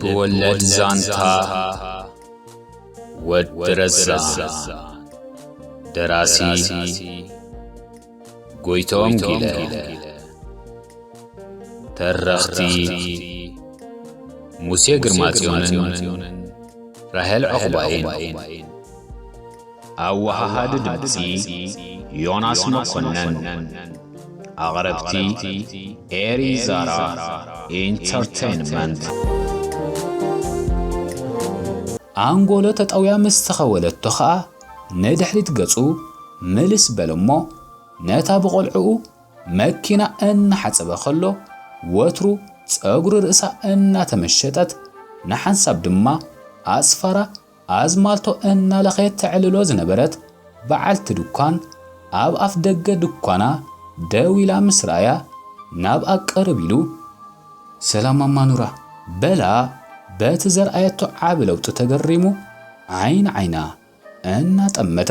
ልብ ወለድ ዛንታ ወዲ ረዛን። ደራሲ ጎይቶም ጊለ። ተረኽቲ ሙሴ ግርማጽዮንን ራሄል ዑቕባይን። ኣወሃሃዲ ድምጺ ዮናስ መኮነን። ኣቕረብቲ ኤሪ ዛራ ኢንተርቴይንመንት። ኣንጎሎ ተጠውያ ምስ ተኸወለቶ ኸኣ ንድሕሪት ገጹ ምልስ በለ እሞ ነታ ብቖልዕኡ መኪና እናሓጸበ ከሎ ወትሩ ጸጉሪ ርእሳ እናተመሸጠት ንሓንሳብ ድማ ኣጽፋራ ኣዝማልቶ እናለኸየት ተዕልሎ ዝነበረት በዓልቲ ድኳን ኣብ ኣፍ ደገ ድኳና ደው ኢላ ምስ ረኣያ ናብኣ ቅርብ ኢሉ፣ "ሰላም ማማ ኑራ?" በላ በቲ ዘርኣየቶ ዓቢ ለውጢ ተገሪሙ ዓይኒ ዓይና እናጠመተ።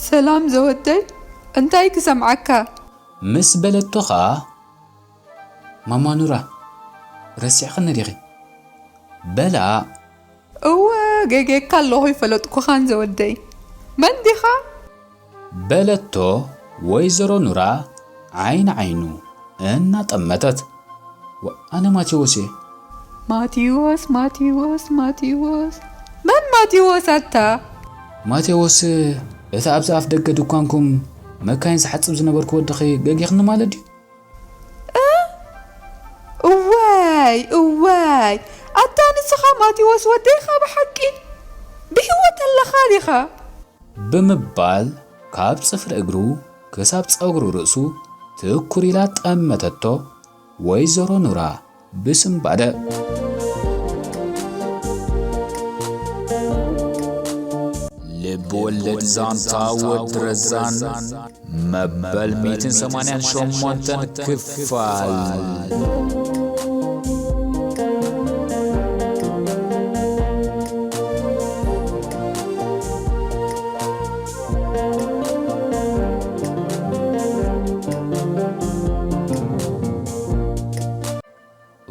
"ሰላም ዘወደይ፣ እንታይ ክሰምዓካ?" ምስ በለቶ ኸኣ፣ "ማማ ኑራ፣ ረሲዕኽኒ ዲኺ?" በላ። "እወ፣ ጌጌካ ኣለኹ ይፈለጥኩኻን ዘወደይ። መን ዲኻ?" በለቶ ወይዘሮ ኑራ ዓይኒ ዓይኑ እናጠመተት። "ዋ፣ ኣነ ማቴዎስ እየ።" "ማቴዎስ፣ ማቴዎስ፣ ማቴዎስ? መን ማቴዎስ ኣታ?" "ማቴዎስ፣ እቲ ኣብዚ ኣፍ ደገ ድኳንኩም መካይን ዝሓጽብ ዝነበርኩ ወድኺ ገጊኽኒ ማለት ድዩ?" "እ? እዋይ፣ እዋይ! ኣታ ንስኻ ማቴዎስ ወደይኻ ብሓቂ? ብህይወት ኣለኻ ዲኻ?" ብምባል ካብ ጽፍሪ እግሩ ክሳብ ጸጉሪ ርእሱ ትኩር ኢላ ጠመተቶ ወይዘሮ ኑራ ብስንባደ። ልብ ወለድ ዛንታ ወዲ ረዛን መበል ሚእትን ሰማንያን ሸሞንተን ክፋል።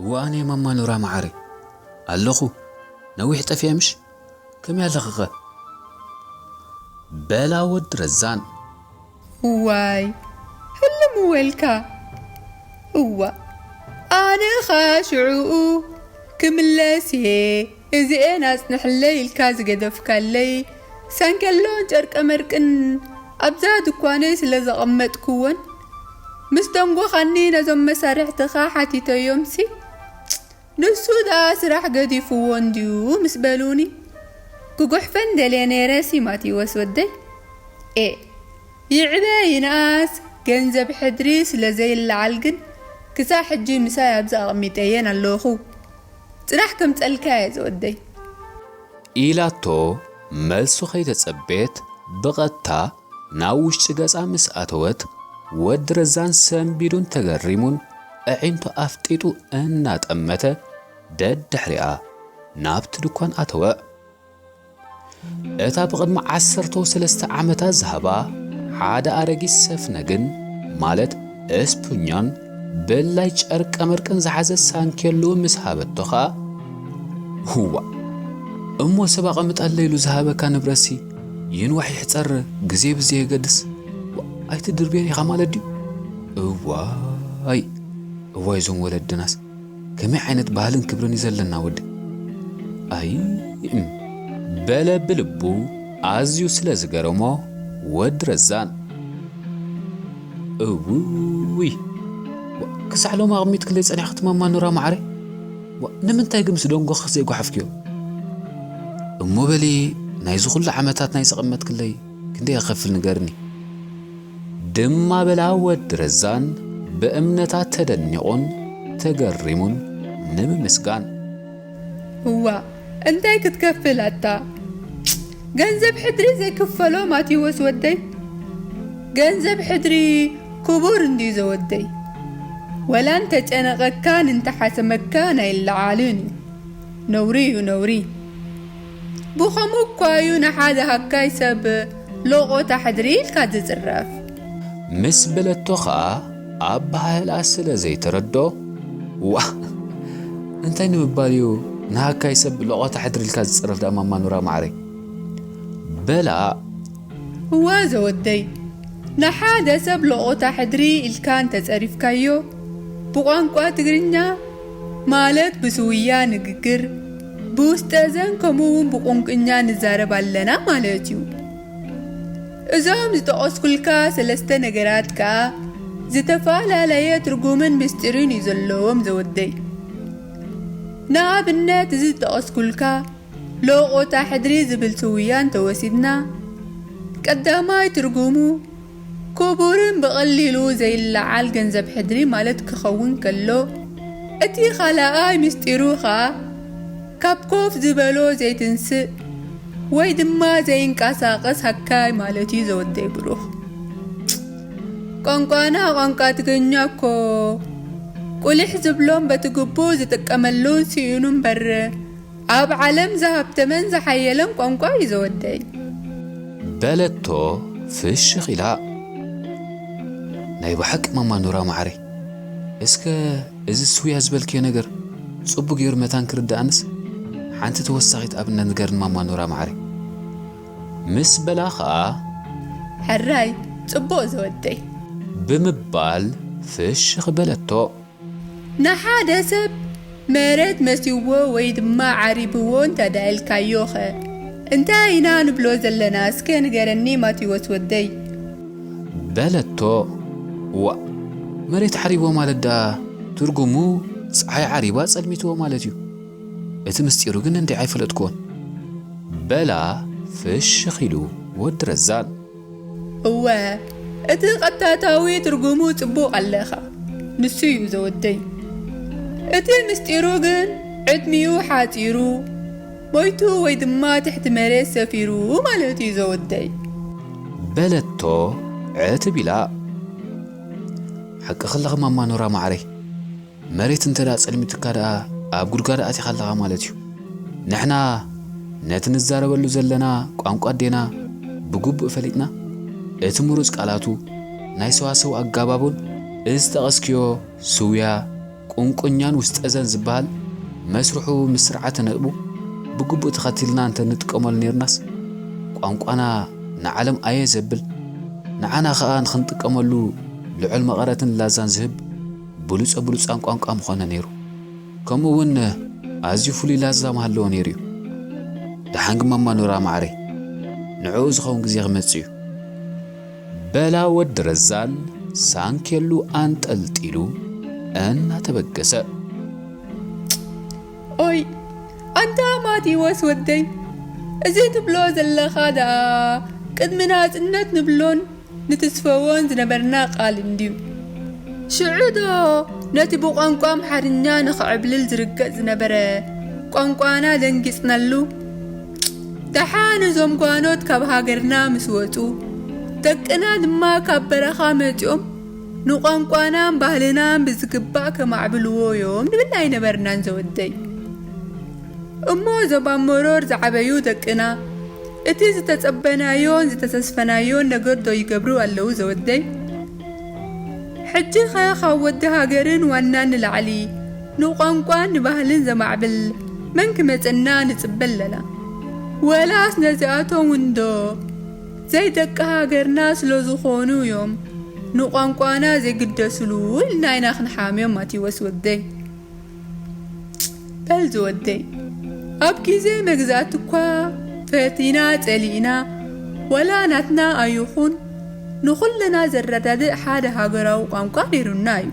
እዋእኔ ማማ ኑራ መዓረይ፣ ኣለኹ። ነዊሕ ጠፊኤ ምሽ? ከመይ ኣለኽኸ? በላ ወዲ ረዛን። እዋይ፣ ህልም ወልካ። እዋ፣ ኣነ ኸኣ ሽዑኡ ክምለስ እየ። እዚኤን ኣጽንሕለይ ኢልካ ዝገደፍካለይ ሳንከሎን ጨርቀ መርቅን ኣብዛ ድኳነይ ስለ ዘቐመጥኩወን፣ ምስ ደንጎኻኒ ነዞም መሳርሕትኻ ሓቲተዮምሲ፣ ንሱ ደኣ ስራሕ ገዲፍዎ እንድዩ ምስ በሉኒ፣ ክጉሕፈን ደልየ ነይረሲ ማቴዎስ ወደይ። ኤ፣ ይዕበ ይንኣስ፣ ገንዘብ ሕድሪ ስለ ዘይለዓል ግን፣ ክሳዕ ሕጂ ምሳይ ኣብዚ ኣቐሚጠየን ኣለኹ። ጽናሕ ከምጸልካ እየ ዝወደይ። ኢላቶ መልሱ ከይተጸበየት ብቐጥታ ናብ ውሽጢ ገጻ ምስ ኣተወት፣ ወዲ ረዛን ሰንቢዱን ተገሪሙን ኣዒንቱ ኣፍጢጡ እናጠመተ ደድሕሪኣ ናብቲ ድኳን ኣተወ። እታ ብቕድሚ ዓሰርተ ሰለስተ ዓመታት ዝሃባ ሓደ ኣረጊት ሰፍነግን፣ ማለት እስፑኛን ብላይ ጨርቀ መርቅን ዝሓዘ ሳንኬሉ ምስ ሃበቶ ኸኣ፣ "እዋ፣ እሞ ሰብ ኣቐምጠለይ ኢሉ ዝሃበካ ንብረትሲ ይንዋሕ ይሕጸር፣ ግዜ ብዘየገድስ፣ ዋ፣ ኣይትድርብዮን ኢኻ ማለት ድዩ?" እዋይ፣ እዋይ፣ እዞም ወለድናስ ከመይ ዓይነት ባህልን ክብርን እዩ ዘለና ወዲ። ኣይ፣ እም፣ በለ ብልቡ ኣዝዩ ስለ ዝገረሞ ወዲ ረዛን። እውይ፣ ዋ፣ ክሳዕ ሎሚ ኣቕሚጥክለይ ጸኒሕኪ ማማ ኑራ መዓረይ? ዋ፣ ንምንታይ ግን ምስ ደንጎኺ ዘይጓሓፍክዮ? እሞ በሊ፣ ናይዚ ኩሉ ዓመታት ናይ ዘቐመጥክለይ ክንደይ ክኸፍል ንገርኒ? ድማ በላ ወዲ ረዛን ብእምነታ ተደኒቑን ተገሪሙን ንምምስጋን። እዋ፣ እንታይ ክትከፍል ኣታ? ገንዘብ ሕድሪ ዘይክፈሎ ማቴዎስ ወደይ። ገንዘብ ሕድሪ ክቡር እንድዩ ዘወደይ። ወላ እንተጨነቐካን እንተሓሰመካን ኣይለዓልን እዩ። ነውሪ እዩ፣ ነውሪ። ብኸምኡ እኳ እዩ ንሓደ ሃካይ ሰብ ሎቖታ ሕድሪ ኢልካ ዝጽረፍ። ምስ በለቶ ኸኣ ኣበሃህልኣ ስለ ዘይተረዶ፣ "ዋ፣ እንታይ ንምባል እዩ ንሃካይ ሰብ ሎቖታ ሕድሪ ኢልካ ዝጽረፍ ደኣ ማማ ኑራ ማዕረይ። በላ። እዋ ዘወደይ፣ ንሓደ ሰብ ሎቖታ ሕድሪ ኢልካ እንተጸሪፍካዮ፣ ብቋንቋ ትግርኛ ማለት ብስውያ ንግግር፣ ብውስጠዘን ከምኡ እውን ብቁንቅኛ ንዛረብ ኣለና ማለት እዩ። እዞም ዝጠቐስኩልካ ሰለስተ ነገራት ከኣ ዝተፈላለየ ትርጉምን ምስጢርን እዩ ዘለዎም ዘወደይ። ንኣብነት እዚ ዝጠቐስኩልካ ሎቆታ ሕድሪ ዝብል ስውያ እንተወሲድና፣ ቀዳማይ ትርጉሙ ክቡርን ብቐሊሉ ዘይለዓል ገንዘብ ሕድሪ ማለት ክኸውን ከሎ፣ እቲ ኻልኣይ ምስጢሩ ኸኣ ካብ ኮፍ ዝበሎ ዘይትንስእ ወይ ድማ ዘይንቀሳቐስ ሃካይ ማለት እዩ ዘወደይ ብሩኽ። ቋንቋና ቋንቋ ትግርኛ እኮ ቁሊሕ ዝብሎን በቲ ግቡእ ዝጥቀመሉን ስኢኑ እምበር ኣብ ዓለም ዝሃብተመን ዝሓየለን ቋንቋ እዩ ዘወደይ። በለቶ ፍሽኽ ኢላ። ናይ ብሓቂ ማማ ኑራ ማዕረይ፣ እስከ እዚ ስውያ ዝበልክዮ ነገር ጽቡቕ ገይሩ መታን ክርድኣንስ ሓንቲ ተወሳኺት ኣብነት ንገርኒ ማማ ኑራ ማዕረይ። ምስ በላ ኸኣ ሕራይ ጽቡቕ ዘወደይ። ብምባል ፍሽኽ በለቶ። ንሓደ ሰብ መሬት መስይዎ ወይ ድማ ዓሪብዎ እንተ ደኣ ኢልካዮ ኸ እንታይ ኢና ንብሎ ዘለና እስከ ንገረኒ ማቴዎስ ወደይ። በለቶ። ዋእ፣ መሬት ዓሪብዎ ማለት ደኣ ትርጉሙ ጸሓይ ዓሪባ ጸልሚትዎ ማለት እዩ። እቲ ምስጢሩ ግን እንድዒ ኣይፈለጥክዎን። በላ ፍሽኽ ኢሉ ወዲ ረዛን። እወ፣ እቲ ቀጥታዊ ትርጉሙ ጽቡቕ ኣለኻ። ንሱ እዩ ዘወደይ። እቲ ምስጢሩ ግን ዕድሚኡ ሓጺሩ ሞይቱ ወይ ድማ ትሕቲ መሬት ሰፊሩ ማለት እዩ ዘወደይ። በለቶ ዕትብ ኢላ። ሓቅኺ ኣለኺ ማማ ኖራ ማዓረይ። መሬት እንተ ደኣ ጸልሚቱካ ደኣ ኣብ ጉድጓድ ኣቲኻ ኣለኻ ማለት እዩ። ንሕና ነቲ ንዛረበሉ ዘለና ቋንቋ ኣዴና ብግቡእ ፈሊጥና፣ እቲ ምሩጽ ቃላቱ፣ ናይ ሰዋሰው ኣጋባቡን እዚ ጠቐስክዮ ስውያ፣ ቁንቁኛን ውስጠዘን ዝበሃል መስርሑ ምስ ስርዓተ ነጥቡ ብግቡእ ተኸቲልና እንተ ንጥቀመሉ ኔርናስ፣ ቋንቋና ንዓለም ኣየ ዘብል፣ ንዓና ኸኣ ንኽንጥቀመሉ ልዑል መቐረትን ላዛን ዝህብ ብሉጸ ብሉጻን ቋንቋ ምኾነ ነይሩ። ከምኡ እውን ኣዝዩ ፍሉይ ላዛ ምሃለዎ ነይሩ እዩ። ደሓን ግን ማማ ኖራ ማዓረይ፣ ንዕኡ ዝኸውን ግዜ ክመጽእ እዩ። በላ ወዲ ረዛን ሳንኬሉ ኣንጠልጢሉ እናተበገሰ። ኦይ፣ ኣንታ ማቴዎስ ወደይ፣ እዚ ትብሎ ዘለኻ ደኣ ቅድሚ ናጽነት ንብሎን ንትስፈዎን ዝነበርና ቃል እንድዩ። ሽዑ ዶ ነቲ ብቋንቋ ኣምሓርኛ ንኽዕብልል ዝርገጽ ዝነበረ ቋንቋና ደንጊጽናሉ? ደሓን እዞም ጓኖት ካብ ሃገርና ምስ ወጹ፣ ደቅና ድማ ካብ በረኻ መጺኦም ንቋንቋናን ባህልናን ብዝግባእ ከማዕብልዎ እዮም ንብል ኣይነበርናን ዘወደይ። እሞ እዞም ኣብ መሮር ዝዓበዩ ደቅና እቲ ዝተጸበናዮን ዝተተስፈናዮን ነገር ዶ ይገብሩ ኣለዉ ዘወደይ? ሕጂኸ ካብ ወዲ ሃገርን ዋናን ንላዕሊ ንቋንቋን ንባህልን ዘማዕብል መን ክመጸና ንጽበ ኣለና? ወላስ ነዚኣቶም እውን ዶ ዘይደቂ ሃገርና ስለ ዝኾኑ እዮም ንቋንቋና ዘይግደስሉ ኢልና ኢና ክንሓምዮም ማቴዎስ ወደይ። በል ዝወደይ፣ ኣብ ግዜ መግዛእቲ እኳ ፈቲና ጸሊእና፣ ወላ ናትና ኣይኹን ንኹልና ዘረዳድእ ሓደ ሃገራዊ ቋንቋ ነይሩና እዩ።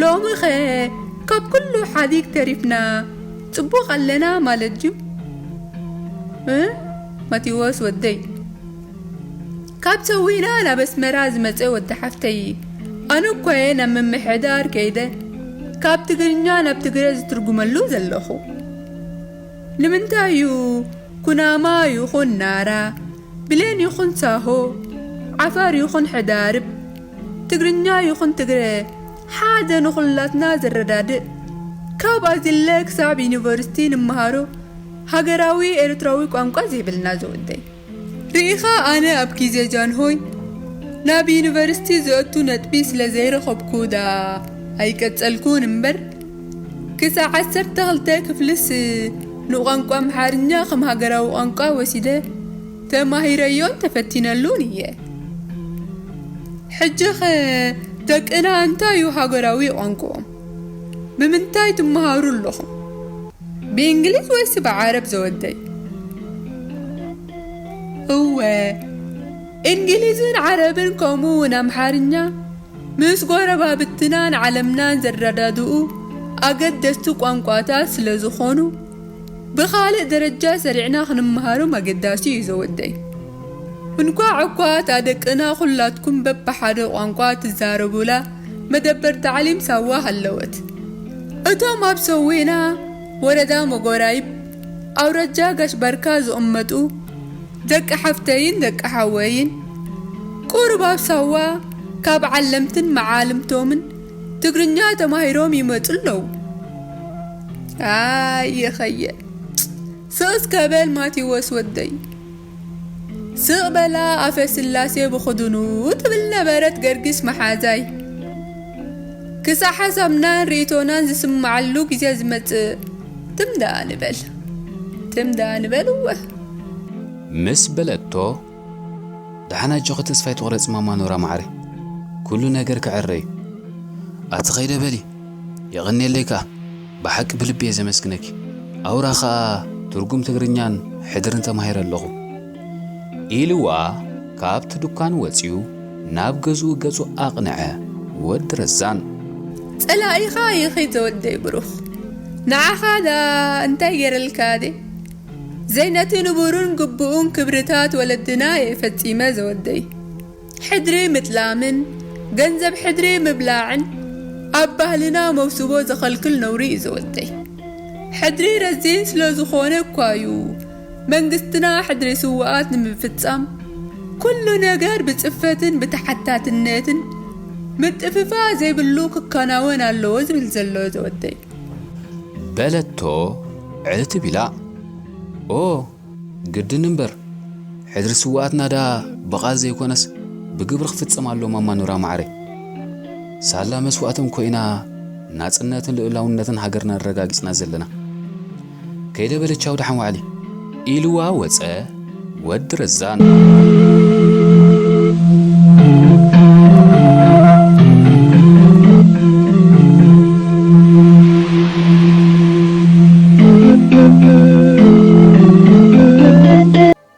ሎሚ ኸ ካብ ኩሉ ሓዲግ ተሪፍና ጽቡቕ ኣለና ማለት ድዩ? እ? ማቴዎስ ወደይ፣ ካብ ሰዊና ናብ ኣስመራ ዝመጸ ወዲ ሓፍተይ፣ ኣነ እኮ እየ ናብ ምምሕዳር ከይደ ካብ ትግርኛ ናብ ትግረ ዝትርጉመሉ ዘለኹ። ንምንታይ እዩ ኩናማ ይኹን ናራ፣ ብሌን ይኹን ሳሆ፣ ዓፋር ይኹን ሕዳርብ፣ ትግርኛ ይኹን ትግረ ሓደ ንኹላትና ዘረዳድእ፣ ካብ ኣዚለ ክሳብ ዩኒቨርሲቲ ንመሃሮ ሃገራዊ ኤርትራዊ ቋንቋ ዘይብልና ዝወደይ? ርኢኻ ኣነ ኣብ ግዜ ጃንሆይ ናብ ዩኒቨርሲቲ ዘእቱ ነጥቢ ስለ ዘይረኸብኩ ደኣ ኣይቀጸልኩን እምበር፣ ክሳዕ ዓሰርተ ክልተ ክፍልስ ንቋንቋ ኣምሓርኛ ከም ሃገራዊ ቋንቋ ወሲደ ተማሂረዮን ተፈቲነሉን እየ። ሕጂኸ ደቅና እንታይ እዩ ሃገራዊ ቋንቋኦም? ብምንታይ ትመሃሩ ኣለኹም? ብእንግሊዝ ወይስ ብዓረብ ዘወደይ? እወ፣ እንግሊዝን ዓረብን ከምኡ እውን ኣምሓርኛ ምስ ጎረባብትናን ዓለምናን ዘረዳድኡ ኣገደስቲ ቋንቋታት ስለ ዝኾኑ፣ ብኻልእ ደረጃ ሰሪዕና ክንመሃሮም ኣገዳሲ እዩ ዘወደይ። እንኳዕ እኳ እታ ደቅና ኩላትኩም በብሓደ ቋንቋ ትዛረቡላ መደበር ታዕሊም ሳዋ ሃለወት። እቶም ኣብ ሰዌና ወረዳ መጎራይብ ኣውራጃ ጋሽ ባርካ ዝቕመጡ ደቂ ሓፍተይን ደቂ ሓወይን ቁሩብ ኣብ ሳዋ ካብ ዓለምትን መዓልምቶምን ትግርኛ ተማሂሮም ይመጹ ኣለዉ። ኣየ ኸየ ስቕ እስከ በል ማቴዎስ ወደይ። ስቕ በላ ኣፈ ስላሴ ብኽዱኑ ትብል ነበረት ገርጊስ መሓዛይ። ክሳዕ ሓሳብናን ርእይቶናን ዝስምዓሉ ግዜ ዝመጽእ ትም ደኣ ንበል። ትም ደኣ ንበል እወ። ምስ በለቶ፣ ደሓን ኣጆኺ ተስፋ ኣይትቑረጺ ማማ ኖራ መዓረይ። ኩሉ ነገር ክዕረ እዩ። ኣቲ ኸይደ በሊ። የቐንየለይ ከኣ። ብሓቂ ብልቢ እየ ዘመስግነኪ። ኣውራ ኸኣ ትርጉም ትግርኛን ሕድርን ተማሂረ ኣለኹ። ኢልዋ ካብቲ ድኳን ወጺኡ ናብ ገዝኡ ገጹ ኣቕንዐ። ወዲ ረዛን። ጸላኢኻ ይኺድ ዘወደይ ብሩኽ። ንዓኻ ደኣ እንታይ ገይረልካ ድየ? ዘይነቲ ንቡርን ግቡእን ክብርታት ወለድና እየ ፈጺመ ዘወደይ። ሕድሪ ምጥላምን ገንዘብ ሕድሪ ምብላዕን ኣብ ባህልና መውስቦ ዘኸልክል ነውሪ እዩ ዘወደይ። ሕድሪ ረዚን ስለ ዝኾነ እኳ እዩ መንግስትና ሕድሪ ስውኣት ንምፍጻም ኩሉ ነገር ብጽፈትን ብተሓታትነትን ምጥፍፋ ዘይብሉ ክከናወን ኣለዎ ዝብል ዘሎ ዘወደይ። በለቶ ዕትብ ኢላ። ኦ ግድን እምበር፣ ሕድሪ ስውኣትና ደኣ ብቓል ዘይኮነስ ብግብሪ ክፍጸም ኣለዎ ማማ ኑራ ማዕረይ። ሳላ መስዋእቶም ኮይና ናጽነትን ልኡላውነትን ሃገርና ኣረጋጊጽና ዘለና። ከይደ በለ ቻው ደሓን ዋዕሊ ኢልዋ ወጸ ወዲ ረዛን።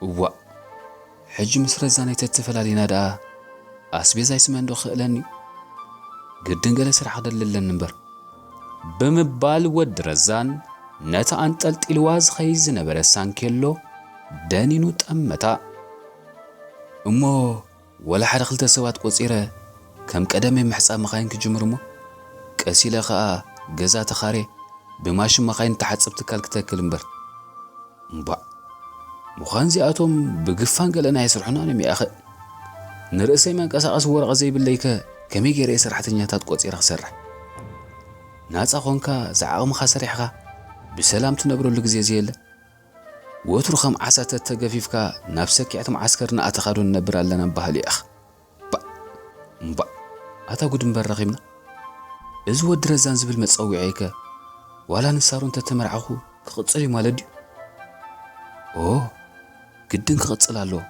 እዋእ፣ ሕጂ ምስ ረዛነይ ተተፈላሊና ደኣ ኣስቤዛይ ስመ እንዶ ክኽእለኒ እዩ። ግድን ገለ ስራሕ ክደሊ ኣለኒ እምበር። ብምባል ወዲ ረዛን ነታ ኣንጠልጢልዋ ዝኸይድ ዝነበረ ሳንኬሎ ደኒኑ ጠመታ። እሞ ወላ ሓደ ክልተ ሰባት ቆጺረ ከም ቀደመይ ምሕጻብ መኻይን ክጅምር እሞ ቀስ ኢለ ኸኣ ገዛ ተኻርየ ብማሽን መኻይን እትሓጽብ ትካል ክተክል እምበር። እምቧእ! ምዃን እዚኣቶም ብግፋን ገለና የስርሑና እዮም ይኣኸ። ንርእሰይ መንቀሳቐሲ ወረቐት ዘይብለይከ ከመይ ገይረ እየ ሰራሕተኛታት ቆጺረ ክሰርሕ? ናጻ ኾንካ ዝዓቕምኻ ሰሪሕኻ ብሰላም ትነብረሉ ግዜ ዘየለ? ወትሩ ከም ዓሳ ተተገፊፍካ ናብ ሰኪዕቲ መዓስከር እናኣተኻ ዶ ንነብር ኣለና በሃሊ ኢኻ። ባእ! እምባእ! ኣታ ጉድ እምበር ረኺብና። እዚ ወዲ ረዛን ዝብል መጸውዒየይከ ዋላ ንሳሮን ተተመርዓኹ ክቕጽል እዩ ማለት ድዩ? ኦ! ግድን ክቕጽል ኣለዎ።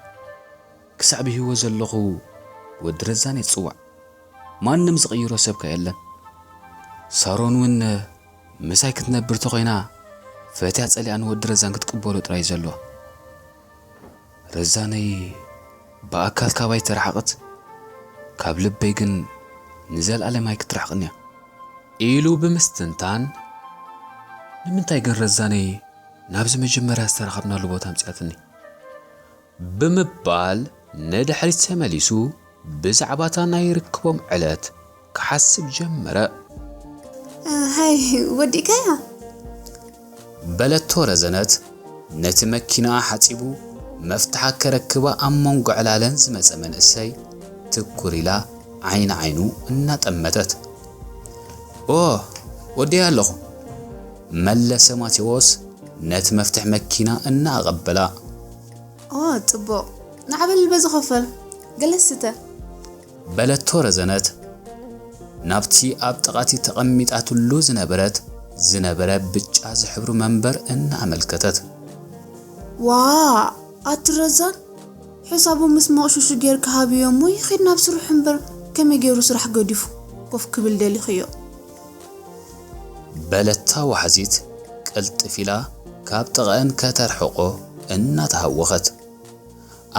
ክሳዕ ብህይወት ዘለኹ ወዲ ረዛን እየ ዝጽዋዕ። ማንም ዝቕይሮ ሰብከ የለን። ሳሮን እውን ምሳይ ክትነብር ተኾይና ፈትያ ጸሊኣ ንወዲ ረዛን ክትቅበሎ ጥራይ እዩ ዘለዋ። ረዛነይ ብኣካል ካባይ ተረሓቐት፣ ካብ ልበይ ግን ንዘልኣለም ኣይክትርሕቕን እያ። ኢሉ ብምስትንታን፣ ንምንታይ ግን ረዛነይ ናብዚ መጀመርያ ዝተራኸብናሉ ቦታ ኣምጺኣትኒ? ብምባል ንድሕሪት ተመሊሱ ብዛዕባታ ናይ ርክቦም ዕለት ክሓስብ ጀመረ። ሃይ ወዲእካያ? በለቶ ረዘነት ነቲ መኪናኣ ሓጺቡ መፍትሓ ከረክባ ኣብ መንጎ ዕላለን ዝመጸ መንእሰይ ትኩር ኢላ ዓይኒ ዓይኑ እናጠመተት። ኦ ወዲያ ኣለኹ መለሰ ማቴዎስ ነቲ መፍትሕ መኪና እናኣቐበላ። ኦ ጽቡቕ ንዓበል በዚ ኸፈል ገለ ስተ። በለቶ ረዘነት ናብቲ ኣብ ጥቓቲ ተቐሚጣትሉ ዝነበረት ዝነበረ ብጫ ዝሕብሩ መንበር እናኣመልከተት። ዋ፣ ኣቲ ረዛን፣ ሕሳቡ ምስ መቕሹሹ ጌርካ ሃብዮ እሞ ይኺድ ናብ ስርሑ እምበር፣ ከመይ ገይሩ ስራሕ ገዲፉ ኮፍ ክብል ደሊኽዮ? በለታ ዋሕዚት ቅልጥፍ ኢላ ካብ ጥቓኣን ከተርሕቖ እናተሃወኸት።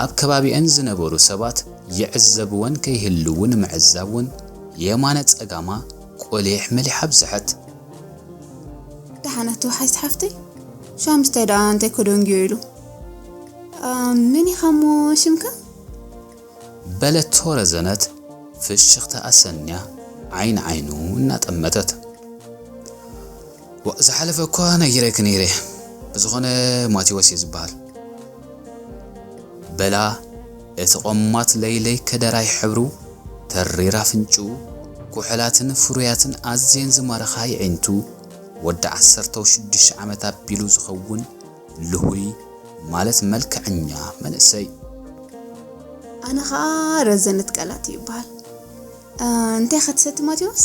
ኣብ ከባቢኣን ዝነበሩ ሰባት ይዕዘብወን ከይህልዉ ንምዕዛብ እውን የማነ ጸጋማ ቆሊሕ መሊሓ ኣብዝሐት። ደሓን ኣቲ ዋሓዚት ሓፍተይ፣ ሻምስታይ ደኣ እንታይ ከደንግዮ ኢሉ? ኣ፣ መን ኢኻ እሞ ሽምካ? በለቶ ረዘነት ፍሽኽታ ኣሰንያ ዓይኒ ዓይኑ እናጠመተት። ዋ፣ ዝሓለፈ እኳ ነጊረኪ ነይረ። ብዝኾነ ማቴዎስ እየ ዝበሃል። በላ እቲ ቆማት ለይለይ ከደራይ ሕብሩ፣ ተሪር ኣፍንጭኡ፣ ኩሕላትን ፍሩያትን ኣዝየን ዝማርኻ የዒንቱ፣ ወዲ ዓሰርተ ሽዱሽተ ዓመት ኣቢሉ ዝኸውን ልሁይ ማለት መልክዐኛ መንእሰይ። ኣነ ኸኣ ረዘነት ቃላት ይበሃል። እ፣ እንታይ ኸ ትሰቲ ማቴዎስ?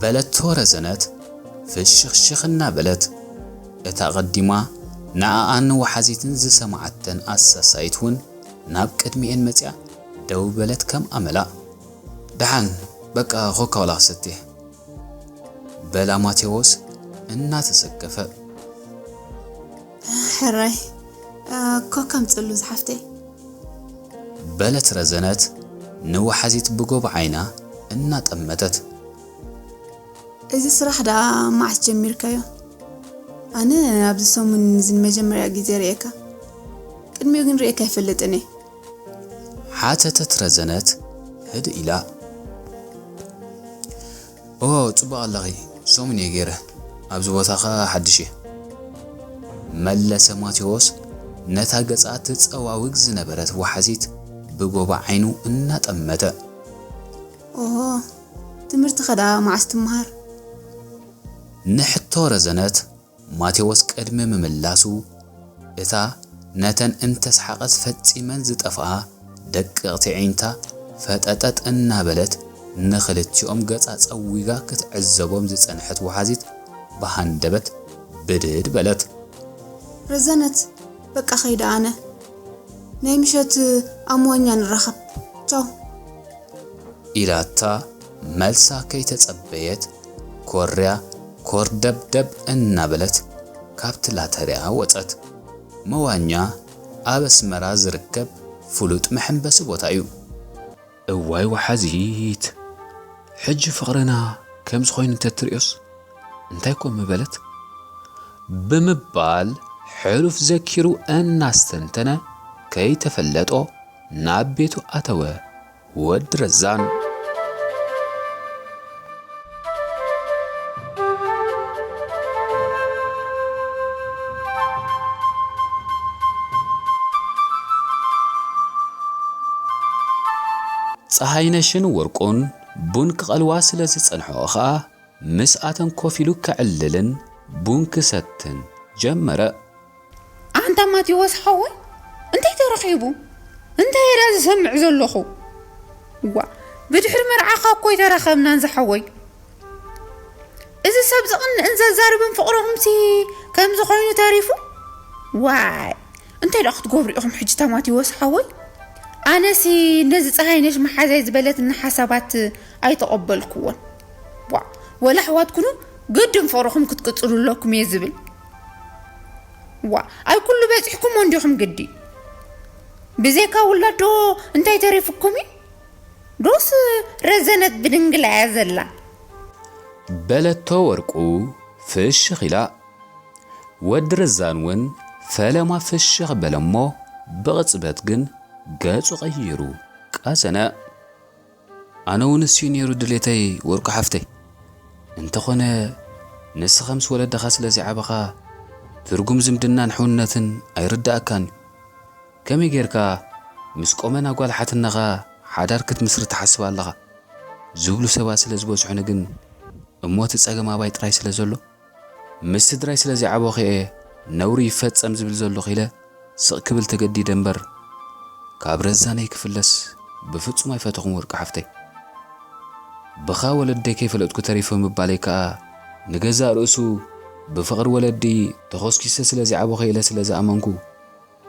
በለቶ ረዘነት ፍሽኽሽኽ እናበለት። እታ ቐዲማ ንኣኣን ወሓዚትን ዝሰማዓተን ኣሳሳይት እውን ናብ ቅድሚኤን መጺኣ ደው በለት ከም ኣመላ። ደሓን በቃ ኮካ ዋላ ክሰቲ። በላ ማቴዎስ እናተሰከፈ። ሕራይ፣ እ፣ ኮካ ኣምጽሉ ዝሓፍተይ። በለት ረዘነት ንወሓዚት ብጎቦ ዓይና እናጠመተት። እዚ ስራሕ ደኣ መዓስ ጀሚርካዮ? ኣነ ኣብዚ ሰሙን እዚ ንመጀመርያ ግዜ ርእየካ። ቅድሚኡ ግን ርእየካ ኣይፈልጥን እየ። ሓተተት ረዘነት ህድእ ኢላ። ኦ፣ ጽቡቕ ኣለኺ፣ ሰሙን እየ ገይረ፣ ኣብዚ ቦታ ኸኣ ሓድሽ እየ። መለሰ ማቴዎስ ነታ ገጻ ትጸዋውግ ዝነበረት ወሓዚት ብጎባ ዓይኑ እናጠመተ። ኦሆ፣ ትምህርትኸ ደኣ መዓስ ትመሃር? ንሕቶ ረዘነት ማቴዎስ ቅድሚ ምምላሱ፣ እታ ነተን እንተሰሓቐስ ፈጺመን ዝጠፍኣ ደቀቕቲ ኣዒንታ ፈጠጠጥ እናበለት ንኽልቲኦም ገጻ ጸዊጋ ክትዕዘቦም ዝጸንሐት ወሓዚት ብሃንደበት ብድድ በለት። ረዘነት፣ በቃ ኸይደ ኣነ። ናይ ምሸት ኣብ መዋኛ ንራኸብ። ቻው። ኢላታ መልሳ ከይተጸበየት፣ ኮርያ ኮርደብደብ እናበለት ካብቲ ላተርያ ወጸት። መዋኛ ኣብ ኣስመራ ዝርከብ ፍሉጥ መሐንበሲ ቦታ እዩ። እዋይ ወሓዚት፣ ሕጂ ፍቕርና ከምዚ ኾይኑ እንተትርእዮስ እንታይ ኮን ምበለት? ብምባል ሕሉፍ ዘኪሩ እናስተንተነ ከይተፈለጦ ናብ ቤቱ ኣተወ። ወዲ ረዛን። ጸሃይነሽን ወርቁን ቡን ክቐልዋ ስለ ዝጸንሕኦ ኸኣ ምስኣተን ኮፍ ኢሉ ከዕልልን ቡን ክሰትን ጀመረ። ኣንታ ማቴዎስ ሓወይ፣ እንታይ ተረኺቡ? እንታይ እየ ዝሰምዕ ዘለኹ? ዋ፣ ብድሕሪ መርዓኻ እኮ ኣይተራኸብናን ዝሓወይ። እዚ ሰብ ዝቕንእን ዘዛርብን ፍቕርኹምሲ ከምዚ ኮይኑ ተሪፉ? ዋይ፣ እንታይ ደኣ ክትገብሩ ኢኹም ሕጂ እታ ማቴዎስ ሓወይ? ኣነሲ ነዚ ጸሃይነሽ መሓዛይ ዝበለትና ሓሳባት ኣይተቐበልክዎን። ዋ፣ ወላ ኣሕዋት ኩኑ ግድን ፍቕርኹም ክትቅጽሉ ኣለኩም እየ ዝብል። ዋ፣ ኣይ ኩሉ በጺሕኩሞ እንዲኹም ግዲ። ብዘይካ ውላድ ዶ እንታይ ተሪፍኩም እዩ? ዶስ ረዘነት ብድንግላ እያ ዘላ? በለቶ ወርቁ ፍሽኽ ኢላ። ወዲ ረዛን እውን ፈለማ ፍሽኽ በለ እሞ ብቕጽበት ግን ገጹ ቀይሩ ቀዘነ። ኣነ እውን እሱ እዩ ነይሩ ድሌተይ ወርቁ ሓፍተይ። እንተኾነ ንስኻ ምስ ወለድኻ ስለ ዘይዓበኻ ትርጉም ዝምድናን ሕውነትን ኣይርድኣካን እዩ። ከመይ ጌርካ ምስ ቆመና ጓል ሓትነኻ ሓዳር ክትምስርት ትሓስብ ኣለኻ? ዝብሉ ሰባት ስለ ዝበዝሑኒ ግን እሞ እቲ ጸገም ኣባይ ጥራይ ስለ ዘሎ ምስ ስድራይ ስለ ዘይዓበኹ እየ ነውሪ ይፈጸም ዝብል ዘለኹ ኢለ ስቕ ክብል ተገዲደ እምበር፣ ካብ ረዛነይ ክፍለስ ብፍጹም ኣይፈተኹን ወርቂ ሓፍተይ። ብኻ ወለደይ ከይፈለጥኩ ተሪፈ ምባለይ ከኣ ንገዛእ ርእሱ ብፍቕሪ ወለዲ ተኾስኪሰ ስለ ዘይዓበኹ ኢለ ስለ ዝኣመንኩ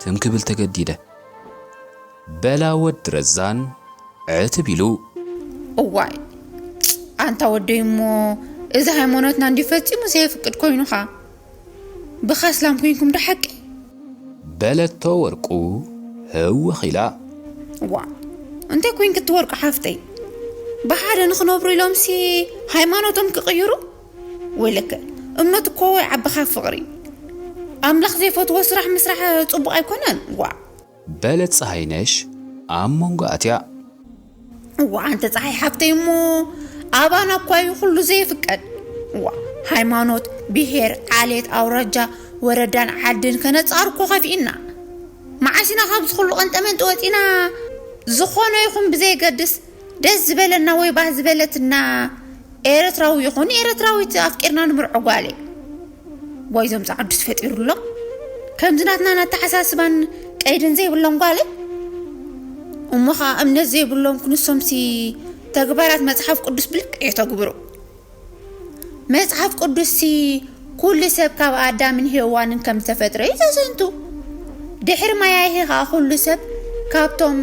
ትም ክብል ተገዲደ። በላ ወዲ ረዛን ዕትብ ኢሉ። እዋይ ኣንታ ወደይ እሞ እዚ ሃይማኖትና እንዲ ፈጺሙ ዘየፍቅድ ኮይኑኻ ብኻስላም ኮይንኩም ዶ ሓቂ? በለቶ ወርቁ ህውኽ ኢላ። ዋ እንታይ ኮይንክ እቲ ወርቁ ሓፍተይ? ብሓደ ንኽነብሩ ኢሎምሲ ሃይማኖቶም ክቕይሩ? ወይለከ እምነት እኮ ወይ ዓቢ ካብ ፍቕሪ። ኣምላኽ ዘይፈትዎ ስራሕ ምስራሕ ጽቡቕ ኣይኮነን። ዋ በለት ፀሃይነሽ ኣብ መንጎ ኣትያ። እዋ ኣንተ ፀሓይ ሓፍተይ እሞ ኣባና እኳ እዩ ኩሉ ዘይፍቀድ። እዋ ሃይማኖት፣ ብሄር፣ ዓሌት፣ ኣውራጃ፣ ወረዳን ዓድን ከነፃር እኮ ከፊእና። መዓስ ኢና ካብዚ ኩሉ ቀንጠመንጢ ወፂና? ዝኾነ ይኹን ብዘይገድስ ደስ ዝበለና ወይ ባህ ዝበለትና ኤረትራዊ ይኹን ኤረትራዊት ኣፍቂርና ንምርዖ ጓለይ። ዋይ ዞም ጻዕዱስ ፈጢሩሎም ከምዚ ናትና ናተሓሳስባን ቀይድን ዘይብሎም ጓለይ። እሞ ኸኣ እምነት ዘይብሎም ክንሶምሲ ተግባራት መጽሓፍ ቅዱስ ብልክዕ የተግብሩ። መጽሓፍ ቅዱስሲ ኩሉ ሰብ ካብ ኣዳምን ሄዋንን ከም ዝተፈጥረ እዩ ዘዘንቱ። ድሕሪ ማያይሄ ኸኣ ኩሉ ሰብ ካብቶም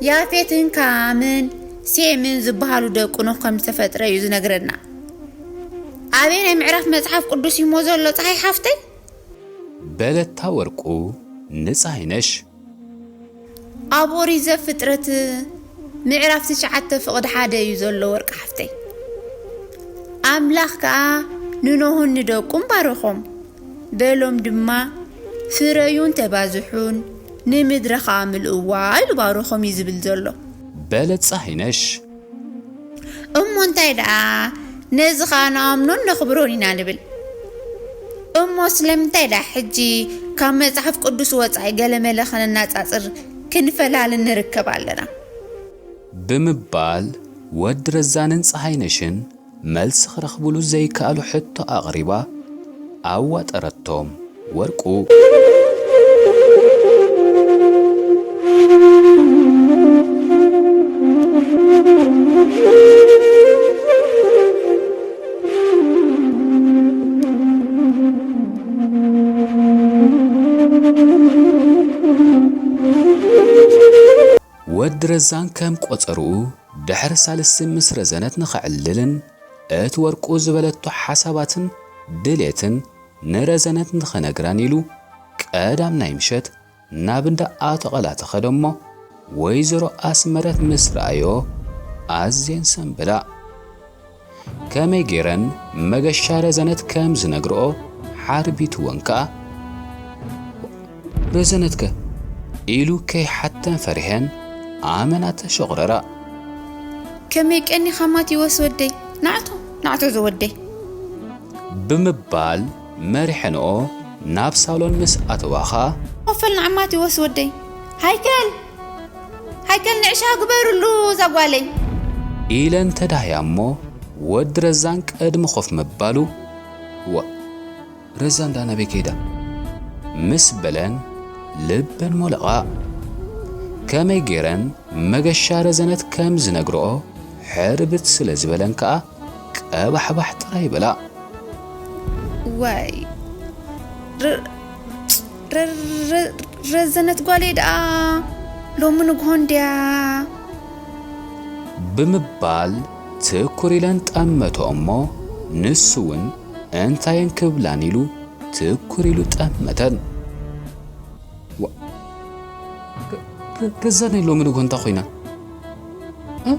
ያፌትን ካምን ሴምን ዝበሃሉ ደቁ ኖህ ከም ዝተፈጥረ እዩ ዝነግረና። ኣበየናይ ምዕራፍ መጽሓፍ ቅዱስ እዩሞ ዘሎ ጸሓይ ሓፍተይ? በለታ ወርቁ ንጸሃይነሽ። ኣብ ኦሪት ዘፍጥረት ምዕራፍ ትሽዓተ ፍቕዲ ሓደ እዩ ዘሎ ወርቂ ሓፍተይ። ኣምላኽ ከኣ ንኖህን ንደቁን ባረኾም፣ በሎም ድማ፣ ፍረዩን ተባዝሑን፣ ንምድሪ ኸኣ ምልእዋ ኢሉ ባረኾም እዩ ዝብል ዘሎ። በለት ጸሃይነሽ። እሞ እንታይ ደኣ ነዚ ኸኣ ንኣምኖን ነኽብሮን ኢና ንብል። እሞ ስለምንታይ ደኣ ሕጂ ካብ መጽሓፍ ቅዱስ ወጻኢ ገለመለ ኸነናጻጽር ክንፈላልን ንርከብ ኣለና? ብምባል ወዲ ረዛንን ጸሃይነሽን መልሲ ክረኽብሉ ዘይከኣሉ ሕቶ ኣቕሪባ ኣዋጠረቶም። ወርቁ። ወዲ ረዛን ከም ቆጸርኡ ድሕሪ ሳልስቲ ምስ ረዘነት ንኸዕልልን እቲ ወርቁ ዝበለቶ ሓሳባትን ድሌትን ንረዘነት ንኸነግራን ኢሉ ቀዳም ናይ ምሸት ናብ እንዳ ኣቶ ቐላ ተኸደሞ ወይዘሮ ኣስመረት ምስ ረኣዮ ኣዝየን ሰንበዳ። ከመይ ገይረን መገሻ ረዘነት ከም ዝነግርኦ ሓርቢትወን ከኣ፣ ረዘነትከ? ኢሉ ከይሓተን ፈሪሐን ኣመና ተሸቑረራ። ከመይ ቀኒኻ ማቴዎስ ወደይ? ናዕቶ፣ ናዕቶ ዝወደይ። ብምባል መሪሐንኦ ናብ ሳሎን ምስ ኣተዋ ኸኣ፣ ኮፈል ንዓ ማቴዎስ ወደይ። ሃይከል! ሃይከል ንዕሻ ግበርሉ እዛ ጓለይ። ኢለን ተዳህያ እሞ ወዲ ረዛን ቅድሚ ኮፍ ምባሉ፣ ዋ፣ ረዛን ዳ ናበይ ከይዳ? ምስ በለን ልበን ሞለቓ። ከመይ ገይረን መገሻ ረዘነት ከም ዝነግርኦ ሕርብት ስለ ዝበለን ከኣ ቀባሕባሕ ጥራይ በላ። ዋይ፣ ረ-፣ ረ-፣ ረ-፣ ረዘነት ጓለይ ደኣ ሎሚ ንግሆ እንድያ። ብምባል ትኩር ኢለን ጠመቶ እሞ ንሱ እውን እንታየን ክብላን ኢሉ ትኩር ኢሉ ጠመተን። ዋ፣ ረ-፣ ረ-፣ ረዛነይ ሎሚ ንግሆ እንታይ ኮይና? እ?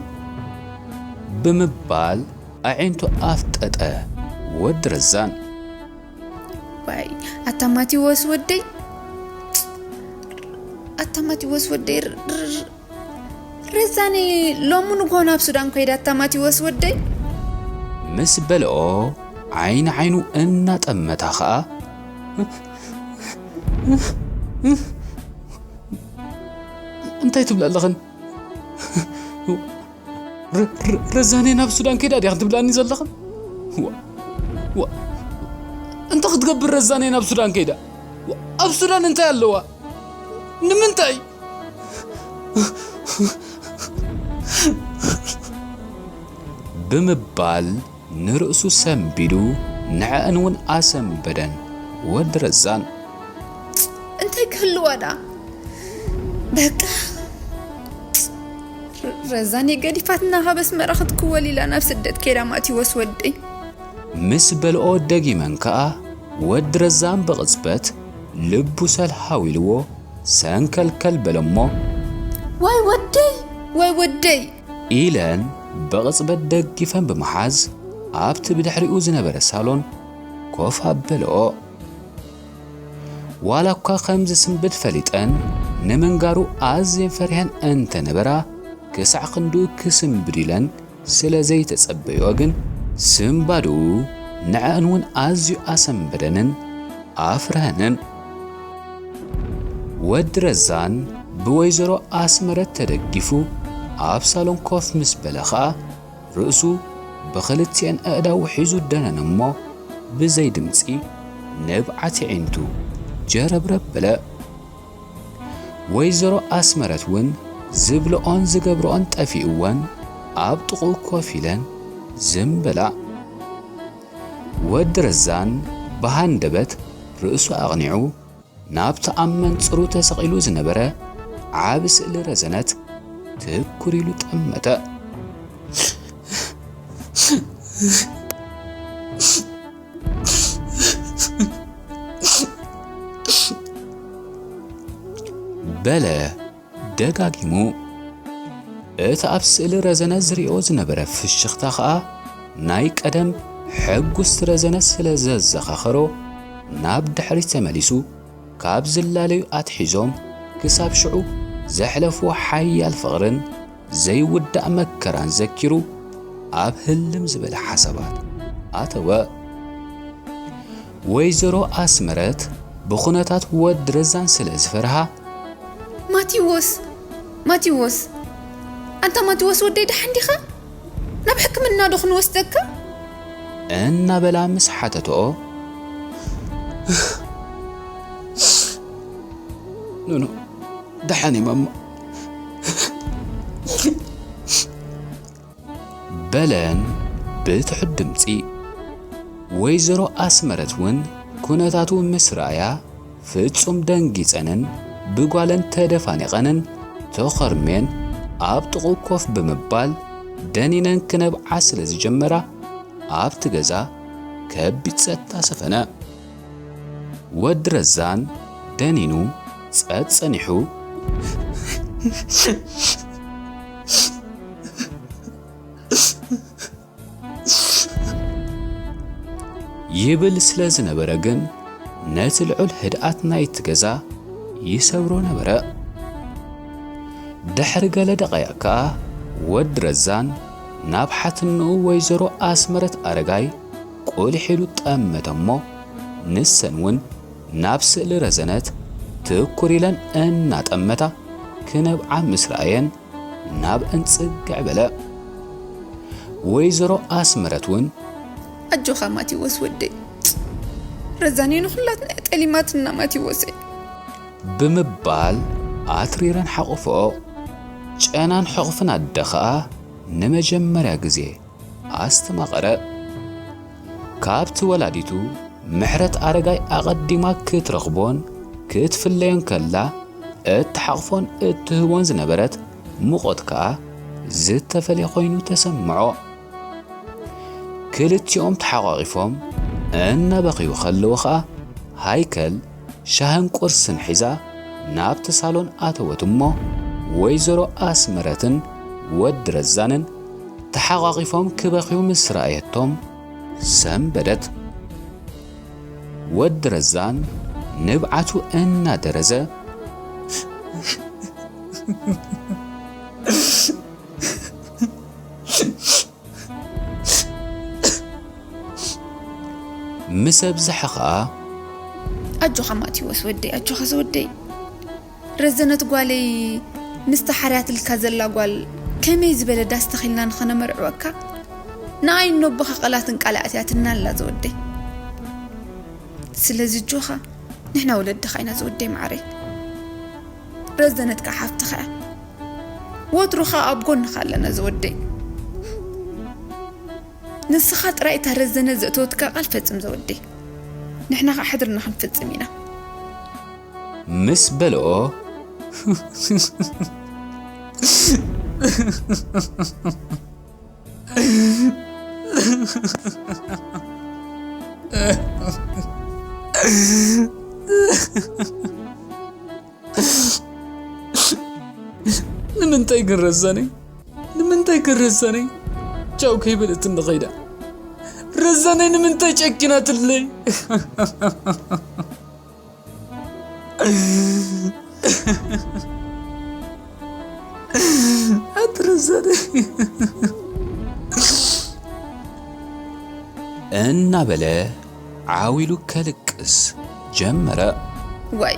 ብምባል ኣዒንቱ ኣፍጠጠ ወዲ ረዛን። ዋይ፣ ኣታ ማቴዎስ ወደይ፣ ኣታ ማቴዎስ ወደይ፣ ር-፣ ር-፣ ረዛነይ ሎሚ ንግሆ ናብ ሱዳን ከይዳ ኣታ ማቴዎስ ወደይ። ምስ በልኦ ዓይኒ ዓይኑ እናጠመታ ኸኣ፣ እንታይ ትብላ ኣለኽን? ረ-፣ ረ-፣ ረዛነይ ናብ ሱዳን ከይዳ ዲያ ክትብላኒ ዘለኽን? ዋ፣ ዋ፣ እንታይ ክትገብር ረዛነይ ናብ ሱዳን ከይዳ? ዋ፣ ኣብ ሱዳን እንታይ ኣለዋ? ንምንታይ? ብምባል ንርእሱ ሰንቢዱ ንዐእን እውን ኣሰንበደን። ወዲ ረዛን እንታይ ክህልዋ ደኣ? በቃ ረዛን ገዲፋትና ካብ ኣስመራ ክትክወል ኢላ ናብ ስደት ከይዳ። ማቲዎስ ወደይ ምስ በልኦ ደጊመን ከኣ ወዲ ረዛን ብቕጽበት ልቡ ሰልሃ ኢልዎ ሰንከልከል በለሞ። ዋይ ወደይ፣ ዋይ ወደይ። ኢለን ብቕጽበት ደጊፈን ብምሓዝ ኣብቲ ብድሕሪኡ ዝነበረ ሳሎን ኮፍ ኣበልኦ። ዋላ እኳ ከም ዝስንብድ ፈሊጠን ንምንጋሩ ኣዝየን ፈሪሐን እንተነበራ፣ ክሳዕ ክንድኡ ክስንብድ ኢለን ስለ ዘይተጸበይኦ ግን፣ ስንባድኡ ንዐኣን እውን ኣዝዩ ኣሰንበደንን ኣፍረሀንን። ወዲ ረዛን ብወይዘሮ ኣስመረት ተደጊፉ ኣብ ሳሎን ኮፍ ምስ በለ ኸኣ፣ ርእሱ ብኽልቲኤን ኣእዳዉ ሒዙ ደነነ እሞ፣ ብዘይ ድምጺ ንብዓት ኣዒንቱ ጀረብረብ በለ። ወይዘሮ ኣስመረት እውን ዝብልኦን ዝገብርኦን ጠፊእወን ኣብ ጥቕኡ ኮፍ ኢለን ዝም በላ። ወዲ ረዛን ብሃንደበት ርእሱ ኣቕኒዑ ናብቲ ኣብ መንጽሩ ተሰቒሉ ዝነበረ ዓቢ ስእሊ ረዘነት ትኩር ኢሉ ጠመተ። በለ ደጋጊሙ። እቲ ኣብ ስእሊ ረዘነ ዝሪኦ ዝነበረ ፍሽኽታ ኸኣ ናይ ቀደም ሕጉስቲ ረዘነ ስለ ዘዘኻኸሮ ናብ ድሕሪት ተመሊሱ ካብ ዝላለዩ ኣትሒዞም ክሳብ ሽዑ ዘሕለፍዎ ሓያል ፍቕርን ዘይውዳእ መከራን ዘኪሩ ኣብ ህልም ዝበለ ሓሳባት ኣተወ። ወይዘሮ ኣስመረት ብኹነታት ወዲ ረዛን ስለ ዝፈርሃ፣ ማቲዎስ፣ ማቲዎስ፣ ኣንታ ማቲዎስ ወደይ ደሓን ዲኻ? ናብ ሕክምና ዶ ክንወስደካ? እናበላ ምስ ሓተትኦ፣ ኖኖ፣ ደሓን እየ ማማ። በለን ብትሑት ድምጺ። ወይዘሮ ኣስመረት እውን ኩነታቱ ምስ ረኣያ ፍጹም ደንጊጸንን ብጓለን ተደፋኒቐንን ተኾርሜን ኣብ ጥቕኡ ኮፍ ብምባል ደኒነን ክነብዓ ስለ ዝጀመራ ኣብቲ ገዛ ከቢድ ጸጥታ ሰፈነ። ወዲ ረዛን ደኒኑ ጸጥ ጸኒሑ ይብል ስለ ዝነበረ ግን ነቲ ልዑል ህድኣት ናይቲ ገዛ ይሰብሮ ነበረ። ድሕሪ ገለ ደቓይቕ ከኣ ወዲ ረዛን ናብ ሓትንኡ ወይዘሮ ኣስመረት ኣረጋይ ቁሊሕ ኢሉ ጠመተ እሞ ንሰን እውን ናብ ስእሊ ረዘነት ትኩር ኢለን እናጠመታ ክነብዓ ምስ ረኣየን ናብአን ጽግዕ በለ። ወይዘሮ ኣስመረት እውን ኣጆኻ ማቲዎስ ወደይ፣ ረዛን ንኹላትና እያ ጠሊማትና ማቲዎሰይ። ብምባል ኣትሪረን ሓቑፍኦ። ጨናን ሕቑፍን ኣደ ኸኣ ንመጀመርያ ግዜ ኣስተማቐረ። ካብቲ ወላዲቱ ምሕረት ኣረጋይ ኣቐዲማ ክትረኽቦን ክትፍለዮን ከላ እትሓቕፎን እትህቦን ዝነበረት ሙቐት ከኣ ዝተፈልየ ኮይኑ ተሰምዖ። ክልቲኦም ተሓቋቒፎም እናበኸዩ ከለዉ ኸኣ ሃይከል ሻህን ቁርስን ሒዛ ናብቲ ሳሎን ኣተወት እሞ ወይዘሮ ኣስመረትን ወዲ ረዛንን ተሓቋቒፎም ክበኽዩ ምስ ረኣየቶም ሰንበደት። ወዲ ረዛን ንብዓቱ እናደረዘ ምስ ኣብዝሐ ኸኣ ኣጆኻ ማቲዎስ ወደይ፣ ኣጆኻ ዝወደይ። ረዘነት ጓለይ ምስታ ሓርያትልካ ዘላ ጓል ከመይ ዝበለ ዳስ ተኺልና ንኸነመርዕወካ ንኣይ እኖቦኻ ቃላትን ቃል ኣእትያትና ኣላ ዝወደይ። ስለዚ ኣጆኻ ንሕና ወለድኻ ኢና ዝወደይ መዓረይ። ረዘነት ከኣ ሓፍትኻ እያ። ወትሩ ኸኣ ኣብ ጎንኻ ኣለና ዝወደይ። ንስኻ ጥራይ እታ ረዘነ ዘእተወትካ ቃል ፈጽም ዘወደይ። ንሕና ኸዓ ሕድርና ክንፍጽም ኢና። ምስ በልኦ፣ ንምንታይ ግን ረዛነይ? ንምንታይ ግን ረዛነይ? ቻው ከይበለትኒ ኸይዳ። ረዛነይ ንምንታይ ጨኪናትለይ? ኣቲ ረዛነይ። እናበለ ዓው ኢሉ ከልቅስ ጀመረ። ዋይ፣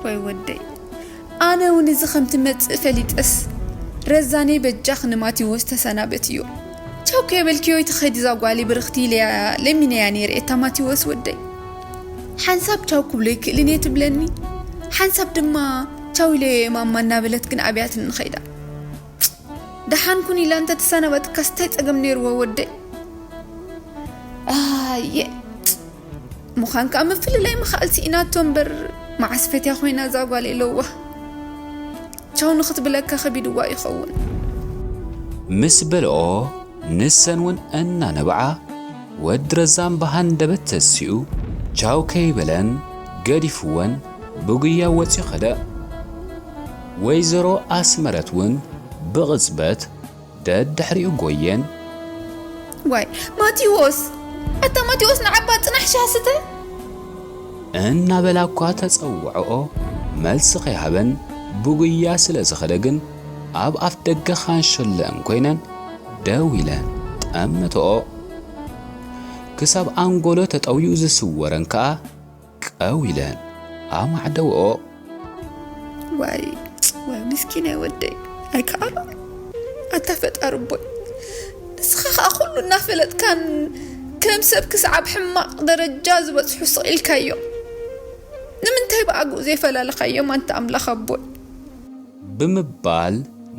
ዋይ ወደይ። ኣነ እውን እዚ ከም ትመጽእ ፈሊጠስ፣ ረዛነይ በጃኽ ንማቴዎስ ተሰናበትዮ። ቻው ከየበልክዮ ኣይትኸዲ እዛ ጓለይ ብርኽቲ ኢለያ ለሚነያ ነይረ እታ ማቴዎስ ወደይ። ሓንሳብ ቻው ክብሎ ኣይክእልን እየ ትብለኒ፣ ሓንሳብ ድማ ቻው ኢለዮ እየ ማማ እናበለት ግን ኣብያትኒ ኸይዳ። ደሓን ኩን ኢላ እንተ ትሰናበትካስ እንታይ ጸገም ነይርዎ ወደይ? ኣየ፣ ምዃን ከኣ ምፍልላይ ምኽኣል ስኢናቶ እምበር፣ መዓስ ፈትያ ኮይና እዛ ጓል የለዋ። ቻው ንኽትብለካ ከቢድዋ ይኸውን። ምስ በልኦ፣ ንሰን እውን እናነብዓ፣ ወዲ ረዛን ብሃንደበት ተሲኡ፣ ቻው ከይበለን ገዲፍወን ብጉያ ወጺኡ ኸደ። ወይዘሮ ኣስመረት እውን ብቕጽበት ደድሕሪኡ ጎየን። ዋይ፣ ማቴዎስ! ኣታ ማቴዎስ፣ ንዓባ ጽናሕ ሻሂ ስተ! እናበላ እኳ ተጸውዐኦ፣ መልሲ ከይሃበን ብጉያ ስለ ዝኸደ ግን፣ ኣብ ኣፍ ደገ ኻንሸለአን ኮይነን ደው ኢለን ጠምተኦ። ክሳብ ኣንጎሎ ተጠውዩ ዝስወረን ከኣ ቀው ኢለን ኣማዕደወኦ። ዋይ፣ ዋይ፣ ምስኪናይ ወደይ፣ ኣይከኣሎ። ኣታ ፈጣሪ ኣቦይ፣ ንስኻ ኸኣ ኩሉ እናፈለጥካን ከም ሰብ ክሳብ ሕማቕ ደረጃ ዝበጽሑ ስቕ ኢልካዮም። ንምንታይ ብኣግኡ ዘይፈላለኻዮም ኣንታ ኣምላኽ ኣቦይ? ብምባል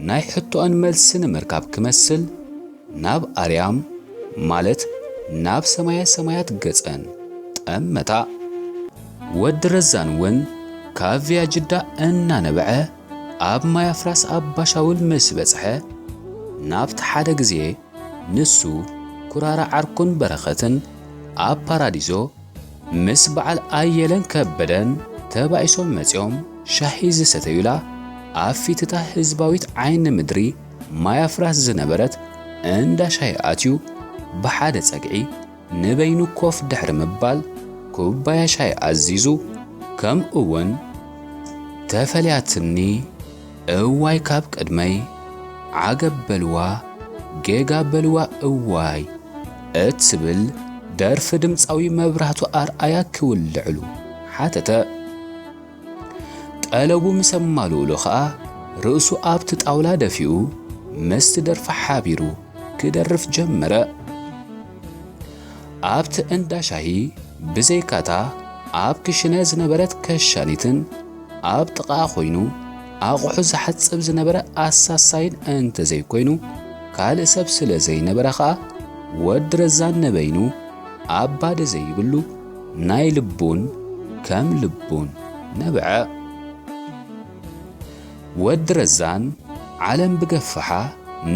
ናይ ሕቶኣን መልሲ ንምርካብ ክመስል ናብ ኣርያም፣ ማለት ናብ ሰማየ ሰማያት ገጸን ጠመታ። ወዲ ረዛን እውን ካቪያ ጅዳ እናነበዐ ኣብ ማይ ኣፍራስ ኣባሻውል ምስ በጽሐ፣ ናብቲ ሓደ ግዜ ንሱ፣ ኩራራ ዓርኩን በረኸትን ኣብ ፓራዲዞ ምስ በዓል ኣየለን ከበደን ተባኢሶም መጺኦም ሻሂ ዝሰተዩላ ኣብ ፊትታ ህዝባዊት ዓይኒ ምድሪ ማይ ኣፍራስ ዝነበረት እንዳ ሻሂ ኣትዩ ብሓደ ጸግዒ ንበይኑ ኮፍ ድሕሪ ምባል ኩባያ ሻሂ ኣዚዙ፣ ከምኡ እውን ተፈልያትኒ እዋይ ካብ ቅድመይ፣ ዓገብ በልዋ፣ ጌጋ በልዋ እዋይ እትብል ደርፊ ድምጻዊ መብራህቱ ኣርኣያ ክውልዕሉ ሓተተ። ጠለቡ ምስ ኣማልኡሉ ኸኣ ርእሱ ኣብቲ ጣውላ ደፊኡ ምስቲ ደርፊ ሓቢሩ ክደርፍ ጀመረ። ኣብቲ እንዳ ሻሂ ብዘይካታ ኣብ ክሽነ ዝነበረት ከሻኒትን ኣብ ጥቓኣ ኮይኑ ኣቑሑ ዝሓጽብ ዝነበረ ኣሳሳይን እንተዘይኮይኑ ካልእ ሰብ ስለ ዘይነበረ ኸኣ ወዲ ረዛን ንበይኑ ኣባደ ዘይብሉ ናይ ልቡን ከም ልቡን ነበዐ። ወዲ ረዛን ዓለም ብገፋሓ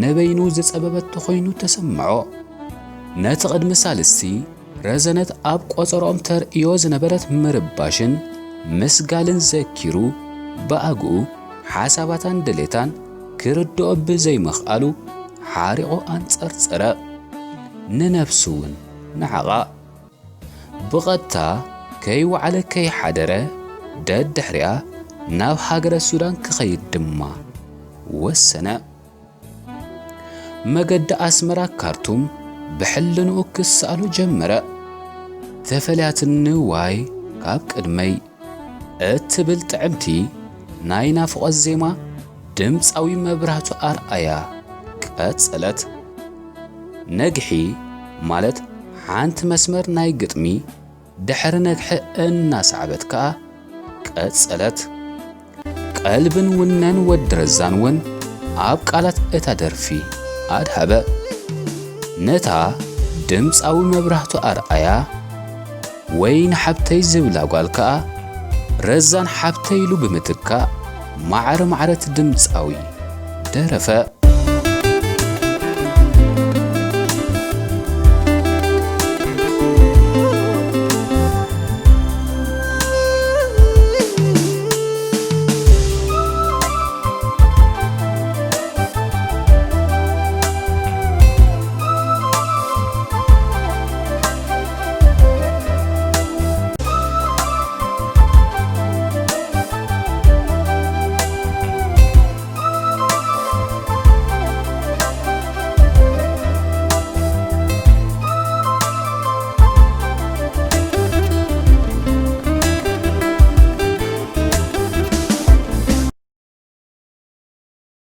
ንበይኑ ዝጸበበቶ ኮይኑ ተሰምዖ። ነቲ ቅድሚ ሳልስቲ ረዘነት ኣብ ቆጸርኦም ተርእዮ ዝነበረት ምርባሽን ምስጋልን ዘኪሩ ብኣግኡ ሓሳባታን ድሌታን ክርድኦ ብዘይምኽኣሉ ሓሪቑ ኣንጸርጸረ። ንነብሱ እውን ነዓቓ። ብቐጥታ ከይወዓለ ከይሓደረ ደድሕሪኣ ናብ ሃገረ ሱዳን ክኸይድ ድማ ወሰነ። መገዲ ኣስመራ ካርቱም ብሕልንኡ ክሰኣሎ ጀመረ። ተፈልያትኒ ዋይ ካብ ቅድመይ እትብል ጥዕምቲ ናይ ናፍቖት ዜማ ድምጻዊ መብራህቱ ኣርኣያ ቀጸለት። ነግሒ ማለት ሓንቲ መስመር ናይ ግጥሚ ድሕሪ ነግሒ እናሰዓበት ከኣ ቀጸለት። ቀልብን ውነን ወዲ ረዛን እውን ኣብ ቃላት እታ ደርፊ ኣድሃበ። ነታ ድምፃዊ መብራህቱ ኣርኣያ፣ ወይን ሓብተይ ዝብላ ጓል ከኣ ረዛን ሓብተይ ኢሉ ብምትካእ ማዕረ ማዕረት ድምፃዊ ደረፈ።